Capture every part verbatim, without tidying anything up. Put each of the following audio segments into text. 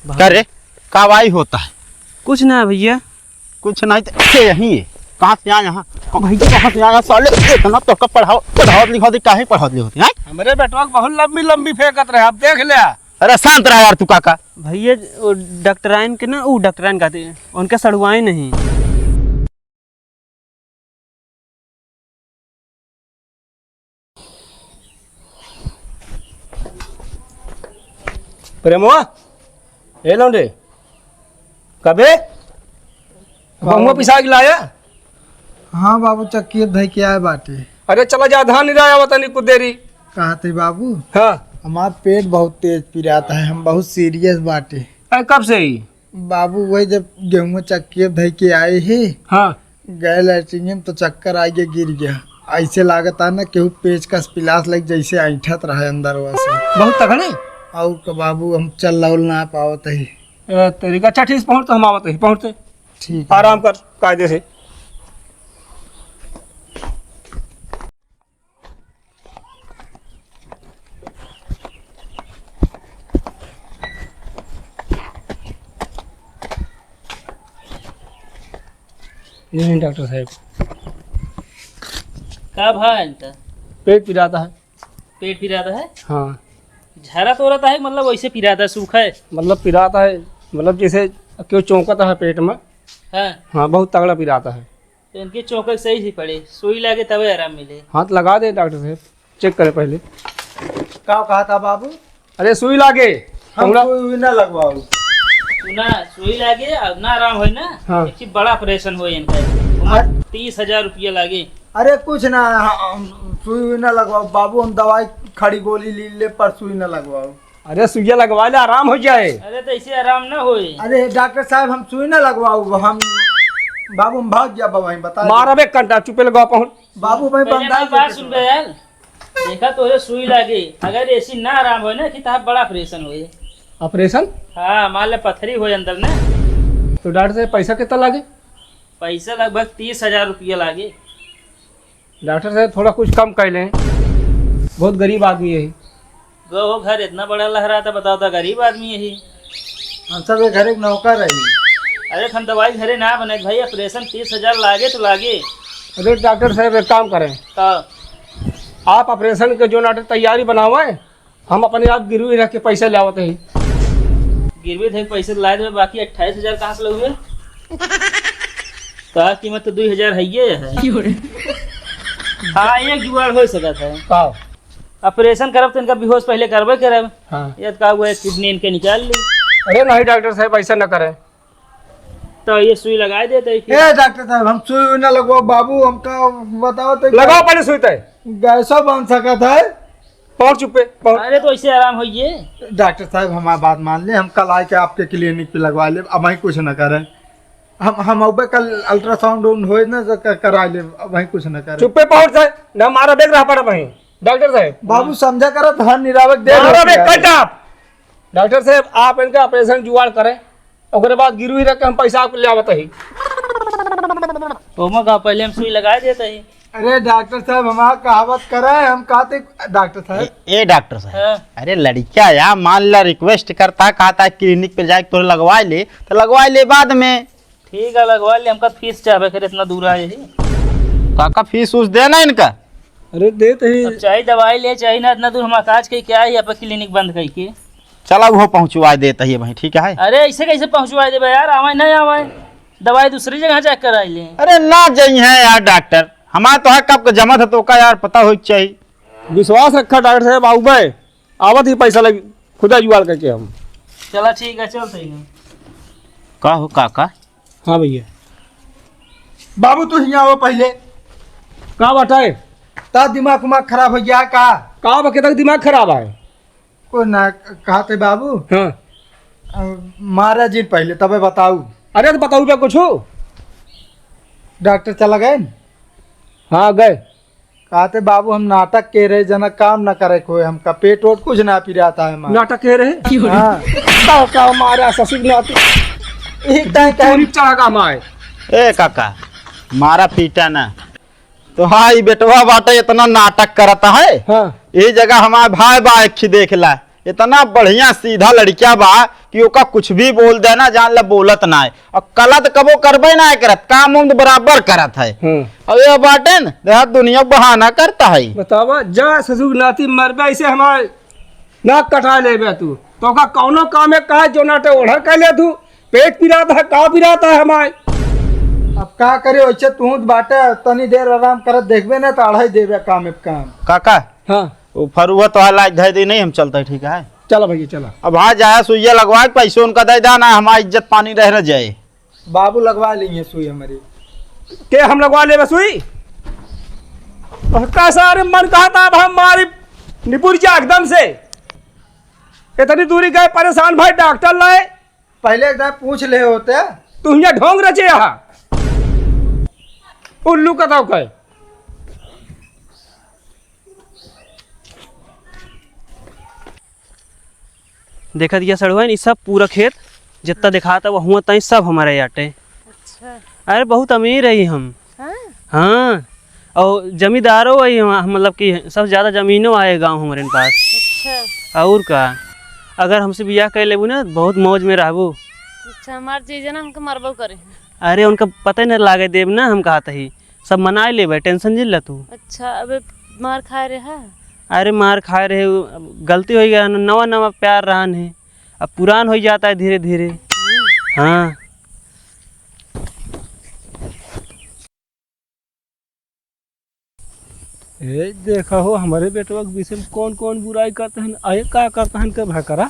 का रे, का वाई होता है? कुछ ना भैया। कुछ नहीं तो ये यही है। कहाँ से आया यहाँ? भैया, कहाँ से आया साले? इतना तो का पढ़ाओ, पढ़ाओ लिखाओ दे, काहे पढ़ाओ लिखाओ दे, हैं? हमरे बेटवा के बहुत लंबी लंबी फेंकत रहे, अब देख ले। अरे शांत रहा यार तू काका। भैया, वो डॉक्टराइन के ना, वो डॉक्टराइन कहते हैं, उनके सड़ुआए नहीं। प्रेमवा, ए लौंडे, कबे? बाबू। गहुआ पिसा के लाया? हाँ बाबू, चक्की धइ के आए बाटे। अरे चला जा, धान निराया वतनी कुछ देरी। कहते बाबू, हाँ। हमार पेट बहुत तेज पिरात है, हम बहुत सीरियस बाटे। अरे कब से ही? बाबू, वही जब गेहूं चक्की धइ के आए ही, हाँ। गए लैट्रिन में तो चक्कर आ गया, गिर गया। ऐसे लागत है ना, केहू पेचकस पिलास लग जैसे ऐंठत रहे अंदर वैसे। बहुत तगड़े? और तो बाबू, हम चल लौल ना पावत ही। ए, तेरी का, अच्छा ठीक, पहुँच तो हम आवत ही, पहुँचते। ठीक है। आराम कर, कायदे से। ये नहीं डॉक्टर साहब। का भा इनका? पेट पिराता है। पेट पिराता है? हाँ। झरा तो रहता है, मतलब वैसे पिराता है, सूखा है? मतलब पिराता है, मतलब जैसे क्यों चौंकता है पेट में। हाँ। हाँ, बहुत तगड़ा पिराता है। तो इनके चौंके सही से पड़े, सुई लागे तबे आराम मिले। हाथ लगा दे डॉक्टर साहब, चेक करे पहले। का कहा था बाबू? अरे सुई लागे। हम हमरा सुई उई ना लगवाऊ। सुना, सुई लागे, अब ना आराम होई ना, हाँ। एक बड़ा ऑपरेशन होई इनका। हाँ। तीस हजार रुपया लागे। अरे कुछ ना, हम सुई उई ना लगवाऊ बाबू, हम दवाई खड़ी गोली ली ले, पर सुई ना लगवाऊ। अरे सुइया लगवा ले, आराम हो जाए। अरे तो ऐसे आराम ना होए। अरे डॉक्टर साहब, हम सुई ना लगवाऊ, हम बाबू हम भाग गया बाबा, हम बता दे। मारबे कंटा, चुपे लगवा पहुँच। बाबू भाई पहले बंदा हमारी बात सुन बे यार। देखा तोरे सुई लागे, अगर ऐसी ना आराम होए ना कि तहार बड़ा ऑपरेशन होए। ऑपरेशन? हाँ, मान ले पथरी होए अंदर ना। तो डॉक्टर साहब पैसा कितना लागे? पैसा लगभग तीस हजार रुपया लागे। डॉक्टर साहब, थोड़ा कुछ कम कर लें, बहुत गरीब आदमी है। गो हो घर इतना बड़ा लहराता, बताओ तो गरीब आदमी है। हम सब एक घर एक नौकर है। अरे हम दवाई घरे ना बने भाई, ऑपरेशन तीस हजार लागे तो लागे। अरे डॉक्टर साहब, एक काम करें। का? आप ऑपरेशन के जो नाटक तैयारी बनावे, हम अपने आप गिरवी रख के पैसा ले आवत ही। गिरवी धर के पैसा लाए देबे, बाकी अट्ठाईस हजार कहाँ से लउबे? तोहार कीमत तो दुई हजार हइये है। क्यों रे? हाँ, एक जुगाड़ हो सकत है। का? ऑपरेशन करब तो इनका बेहोश पहले करबे करब। हाँ। ये का हुआ, एक किडनी इनके निकाल ली। अरे नहीं डॉक्टर साहब, ऐसा न करें। तो ये सुई लगाए देते ही फिर। ए डॉक्टर साहब, हम सुई ना लगवाओ बाबू, हमका बताओ तो लगाओ पहले सुई तय। गैसो बन सकत है। पहुँच चुप्पे, पहुँच। अरे तो ऐसे आराम होइए। डॉक्टर साहब, हमारी बात मान ले, हम कल आके आपके क्लिनिक पे लगवा ले, अब वहीं कुछ ना करें। हम, हम अबे कल अल्ट्रासाउंड उंड होए ना, तो क-, करा ले, अब वहीं कुछ ना करें। चुप्पे पहुँच जाए, ना मारा देख रहा पड़ा वहीं। डॉक्टर साहब। बाबू समझा करा, धान निरावक दे मारा रहे देख हैं। कट आप। डॉक्टर साहब, आप इनका ऑपरेशन जुगाड़ करें। ओकरे बाद गिरवी रख के हम पैसा आपके ले आवत ही। ओमा का पहले हम सुई लगाए देते ही। अरे डॉक्टर साहब, हमार कहावत करे, हम कहते डॉक्टर साहब। ए, ए डॉक्टर साहब, हाँ। अरे लड़किया या मान ला रिक्वेस्ट करता, कहता है क्लिनिक पे जाके तोरे लगवा ले, तो लगवा ले बाद में। ठीक है, लगवा ले, हमका फीस चाहबे करे, इतना दूर आए ही। काका फीस उस दे ना इनका। अरे देत ही। अब चाहे दवाई ले, चाहे ना, इतना दूर हम काज के क्या है, यहाँ पे क्लिनिक बंद करके। चला, वो पहुँचवा देत ही भाई, ठीक है? अरे, ऐसे कैसे पहुँचवा देबे यार? आवे ना आवे, दवाई दूसरी जगह जाके कराई ले। अरे, ना जाई है यार डॉक्टर, हमार तो है कब के जमत है, तो का यार पता होई के चाहिए। विश्वास रखा डॉक्टर साहब, आउबे, आवत ही पैसा लग, खुदा जुगाड़ करके हम। चला, ठीक है, चलते हैं। का हो काका? हाँ भैया। बाबू, तू हियाँ आओ पहले। का बात है? ता दिमाग उमाग खराब हो गया का? का बा, केतक दिमाग खराब है? कोई ना, कहते बाबू। हाँ। अ, मारा जी पहले, तबे बताऊ। अरे तो बताऊ बे कुछ। डॉक्टर चला गए न? हाँ, गए। कहते बाबू, हम नाटक के रहे, जना काम न करे कोई, हमका पेट वोट कुछ ना पिराता है हमारा। नाटक के रहे? हाँ। बताओ का मारा ससुर नाती। एक टाइम पूरी चढ़ा का माए। ए काका, मारा पीटा ना। तो हाँ, ई बेटवा बाटे इतना नाटक करता है। हाँ। यही जगह हमारे भाई बा, एक खी देख ला। इतना बढ़िया सीधा लड़किया बा कि ओका कुछ भी बोल देना, जान ले बोलत ना है। और कला तो कबो करबे ना करत, काम उम तो बराबर करत है। हम्म। और ये बाटे न, देहात दुनिया बहाना करता है। बतावा, जा ससुर नाती मरबे, ऐसे हमारे नाक कटा लेबे तू। तोका कौनो काम है, कहा जो नाटे ओढ़ा कर ले तू, पेट पिरात है, का पिरात है हमारे? अब का करे, वैसे तू तो बाटे, तनी देर आराम करत देखबे ना, तो अढ़ाई देबे काम है काम। काका, हाँ। वो फरुआ तो हाल आज धै दे नहीं, हम चलते, ठीक है? चला भैया, चला। अब हाँ, जाया सुइया लगवा के पैसे उनका दे दा ना, हमारी इज्जत पानी रह, रह जाए। बाबू लगवा लेंगे सुई हमारी। के हम लगवा लेबे सुई? और का सारे मन कहा था, अब हमारी निपुर जा एकदम से। इतनी दूरी गए परेशान भाई, डॉक्टर लाए। पहले एक दाए पूछ ले होते। तू हियाँ ढोंग रचे यहाँ। उल्लू का ताव कहे। देखत या सड़ुआ, ई सब पूरा खेत जितना देखात है, हुआँ ताई सब हमारे आटे। अच्छा। अरे, बहुत अमीर है हम। हाँ? हाँ। और जमींदारो है हम, मतलब कि सबसे ज्यादा जमीनो आए गाँव हमारे पास। अच्छा। और का, अगर हमसे बियाह कर लेबू ना, बहुत मौज में रहबू। अच्छा, हमार जीजा ना हमके मरबो करे। अरे, उनका पता ही ना लागे देब ना, हम कहत ही। सब मनाए लेबे, tension जिन ला तू। अच्छा, अबे मार खाए रहे हा? अरे मार खाए रहे, अब गलती होइ गया, नवा नवा प्यार रहन है, अब पुरान होइ जाता है धीरे धीरे। हम्म। हाँ। ए, देखा हो, हमारे बेटवा के विषय में कौन कौन बुराई करते हैं, आए का करते हैं, के भकरा।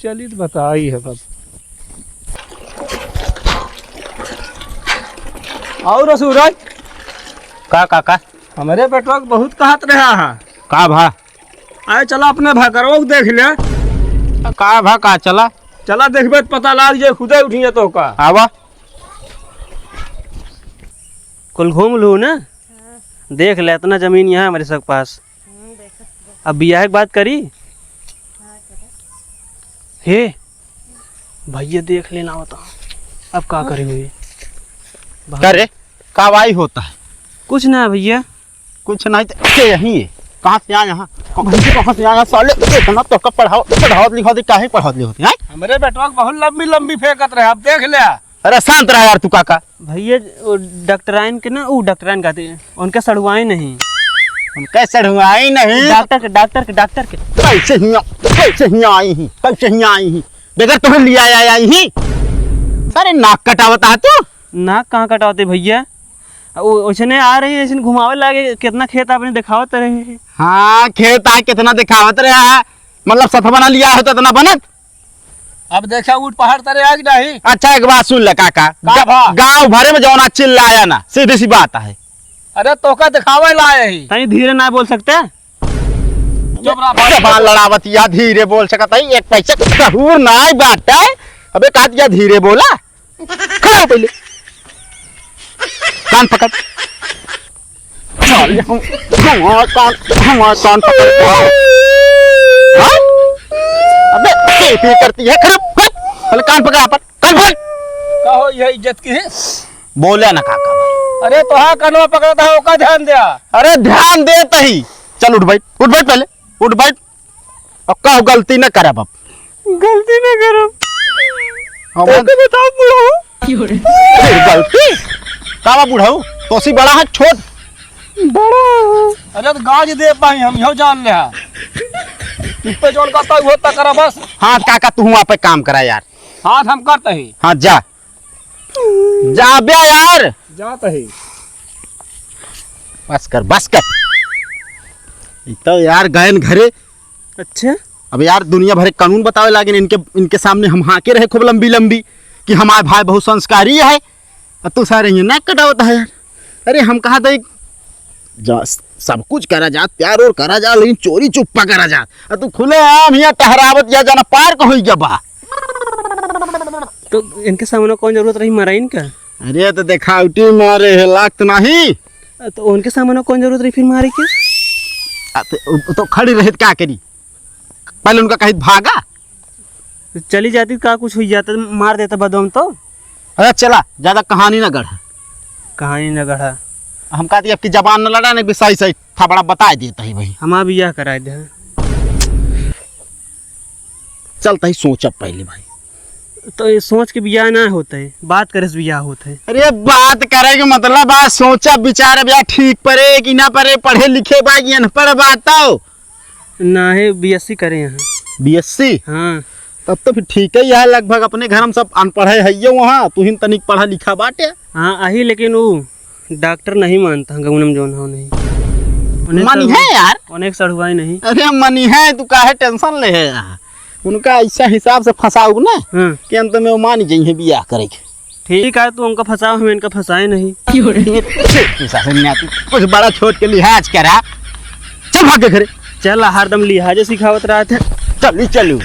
चलित बताई है बाबू। और सूरज। का काका? हमरे बेटवा के बहुत कहत रहा है। का भा? आए चला अपने भकरवा के देख ले। का भा का चला? चला देखबे त पता लाग जाए, खुदे उठिए तो का। आवा। कुल घूम लू ना? हाँ। देख ले, इतना जमीन यहाँ हमारे सब पास। हम्म, देखत बा। अब बियाह के बात करी? हाँ, करा। हे, भैया देख लेना होता। अब का करे हुई? का रे, का वाई होता है? कुछ ना भैया। कुछ नहीं तो के यही है। कहाँ से आया यहाँ? कहाँ से, कहाँ से आया साले? इतना तो का पढ़ाओ, पढ़ाओ लिखाओ दे, काहे पढ़ाओ लिखाओ दे, हैं? हमरे बेटवा के बहुत लंबी लंबी फेंकत रहे, अब देख ले। अरे शांत रहा यार तू काका। भैया, वो डॉक्टराइन के ना, वो डॉक्टराइन कहते हैं, उनके सड़ुआई नहीं। उनके सड़ुआई नहीं? डॉक्टर के, डॉक्टर के, डॉक्टर के। कैसे हियाँ, कैसे हियाँ आई ही, कैसे हियाँ आई ही? बगैर तोहरे लिया आई, आई ही? सारे नाक कटावता है तू। नाक कहाँ कटावते भैया? वो ओइसने आ रही है, ऐसे घुमावे लागे, कितना खेत आपने दिखावत रहे हैं। हाँ, खेत आ कितना दिखावत रहे है, मतलब सतवा ना लिया है तो इतना बनत। अब देखा ऊँट पहाड़ तरे आ कि नहीं। अच्छा, एक बात सुन ले काका, का गा-, भा? गाँव भरे में जौन आज चिल्लाया ना, सीधी सी बात है। अरे तोका दिखावे लाए ही। तनी धीरे ना बोल सकते? चुप रहा भाई। जबान लड़ावत या धीरे बोल सकत है, एक पैसे सहूर ना बाटे। अबे कहा दिया धीरे बोला। खड़ा हो पहले। कान पकड़। साले हम, हमारा कान, हमारा कान पकड़। हाँ? अबे, ये, ये करती है, खड़ा, खड़ा। पहले कान पकड़ अपन, कान पकड़। का हो, यह इज्जत की है? बोले ना काका भाई। अरे, तो हाँ, कानवा पकड़ा था, ओका ध्यान दिया। अरे, ध्यान देत ही। चल, उठ बैठ, उठ बैठ पहले, उठ बैठ। अब का गलती न करब अब। गलती न करब। हम तोके बताओ बुढ़ऊ। फिर गलती? का बा बुढ़ऊ? तोसी बड़ा है छोट? बड़ा है। अरे तो गाज दे पाई हम, यो जान ले हा। इस पे जोन करता हुआ तक करा बस। हाँ काका, तू हुआ पे काम करा यार। हाथ हम करते ही। हाँ जा। जाबे यार। जात ही। बस कर, बस कर। ई तो यार गयन घरे। अच्छा। अब यार दुनिया भरे कानून बतावे लागे इनके, इनके सामने हम हाँके रहे खूब लंबी लंबी कि हमार भाई बहुत संस्कारी है। अब तू सारे ये नाक कटावत है यार। अरे हम कहा था एक जा, सब कुछ करा जात, प्यार और करा जात, लेकिन चोरी चुप्पा करा जात। अब तू खुले आम यहाँ टहरावत या जाना पार्क होई गया बा। तो इनके सामने कौन जरूरत रही मराइन का? अरे तो देखावटी मारे है, लाग तो नहीं। तो उनके सामने कौन जरूरत रही फिर मारे के? आ, तो, तो खड़ी रहे तो का करी? पहले उनका कही भागा। तो चली जाती, का कुछ हुई जाता, मार देता बदम तो। अरे चला, ज्यादा कहानी ना गढ़ा। कहानी ना गढ़ा। हम कहती अब की जबान न लड़ा, नहीं सही सही थपड़ा बता देता ही भाई। हमार बियाह कराए दे। चल, तही सोचब पहले भाई। तो ये सोच के बियाह ना होत है, बात करे से बियाह होत है। अरे, बात करे के मतलब बा, सोचब विचारब या ठीक परे कि ना परे, पढ़े लिखे बा कि अनपढ़ बा। तो ना है, बीएससी करे हैं। बीएससी? हाँ। तब तो फिर ठीक है यार, लगभग अपने घर में सब अनपढ़ है, है ये वहाँ, तू ही तनिक पढ़ा लिखा बाटे। हाँ, अही, लेकिन वो डॉक्टर नहीं मानता, गौनम जौन हो नहीं। उन्हें मनी सर-, है यार। उन्हें सढ़ुआई नहीं। अरे मनी है, तू काहे टेंशन ले है यार? उनका ऐसा हिसाब से फंसाऊ ना हाँ। कि अंत में वो मान जाइए बियाह करे के। ठीक है, तू उनका फंसाओ, हम इनका फंसाए नहीं। तू सासुर ने तू कुछ बड़ा छोट के लिहाज करा। चल भाग के घरे। चल, हरदम लिहाजे सिखावत रहत है। चल, चलू।